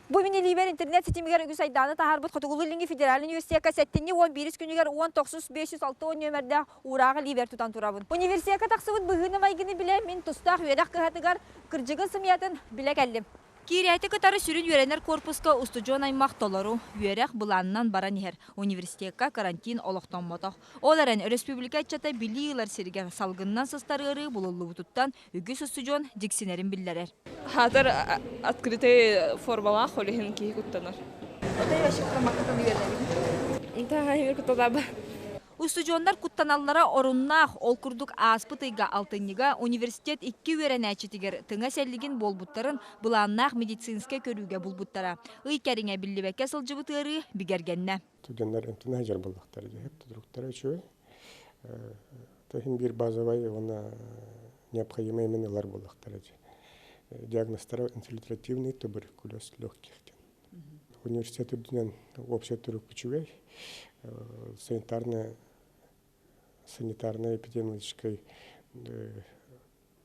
Бу мин илиибэр интернет ситимигэр үгүс айдааны таһаарбыт Хотугулуу-Илиҥҥи федеральнай университекка сэттинньи 11 күнүгэр 19 560 нүөмэрдээх уурааҕы илиибэр тутан турабын. Университекка тахсыбыт быһыыны-майгыны билэ мин тустаах үөрэх кыһатыгар кырдьыгын-сымыйатын билэ кэллим. Киирээти кытары сүрүн үөрэнэр куорпуска устудьуон аймах толору, үөрэх былаанынан баран иһэр. Университекка карантин олохтоммотох. Ол эрэн, өрөспүүбүлүкэ ыччата билии ылар сиригэр салгынынан сыстар ыарыы булуллубутуттан үгүс устудьуон дьиксинэрин биллэрэр. Хаатар открытый формалаах, ол иһин киһи куттанар. Кутталаба. Устудьуоннар куттаналлара оруннаах. Ол курдук ааспыт ыйга алтынньыга университет икки үөрэнээччитигэр тыҥа сэллигин буолбуттарын былааннаах медицинскэй көрүүгэ булбуттара. Ый кэриҥэ биллибэккэ сылдьыбыт ыарыы бигэргэннэ. Студеннар эмтэнэ сылдьар буоллахтара дии, туруктара үчүгэй. Иһин биир базовай уонна необходимый именно ылар буоллахтара дии. Диагнозтара инфильтративный туберкулез легких диэн. Университет үрдүнэн общий турук үчүгэй. Санитарная санитарная эпидемиологическай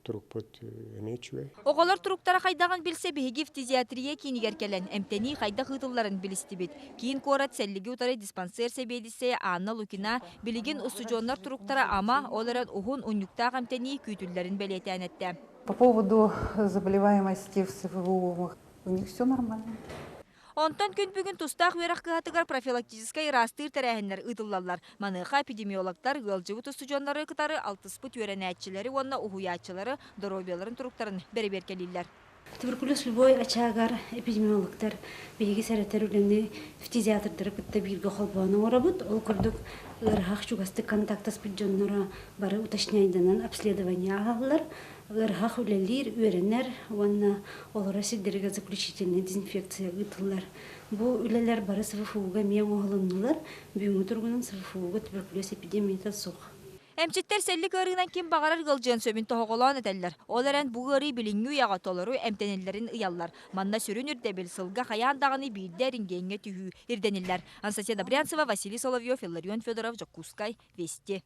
турукпут эмиэ үчүгэй. Оҕолор туруктара хайдаҕын билсэ биһиги фтизиатрия киинигэр кэлэн эмтэнии хайдах ыытылларын билистибит. Киин куорат сэллиги утары диспансер сэбиэдиссэйэ Анна Лукина билигин устудьуоннар туруктара ама, ол эрэн уһун унньуктаах эмтэнии күүтүллэрин бэлиэтээн эттэ. По поводу заболеваемости в СФУ у них все нормально. Онтон күн бүгүн тустаах үөрэх кыһатыгар профилактическай ыраастыыр тэрээһиннэр ыытыллаллар. Маныаха эпидемиологтар ыалдьыбыт устудьуоннары кытары алтыспыт үөрэнээччилэри уонна уһуйааччылары доруобуйаларын туруктарын бэрэбиэркэлииллэр. Туберкулез любой очагар эпидемиологтар биһиги сэрэтэр үлэни фтизиатрдары кытта бииргэ холбоон оҥоробут. Ол курдук ыарыһах чугастык контактаспыт дьонноро бары уточняйданан обследование ааһаллар. Ыарыһах үлэлиир, үөрэнэр уонна олоро сирдэригэр заключительная дезинфекция ыытыллар. Бу үлэлэр бары СВФУга эмиэ оҥоһулуннулар. Бүгүҥҥү туругунан СВФУга туберкулез эпидемията суох. Эмчиттэр сэллик ыарыынан ким баҕарар ыалдьыан сөбүн тоһоҕолоон этэллэр. Ол эрэн бу ыарыы билиҥҥи үйэҕэ толору эмтэниллэрин ыйаллар. Манна сүрүн ирдэбил сылга хайаан даҕаны биирдэ рентгеҥҥэ түһүү ирдэниллэр. Анастасия Добрянцева, Василий Соловьев, Илларион Федоров, Дьокуускай, Вести.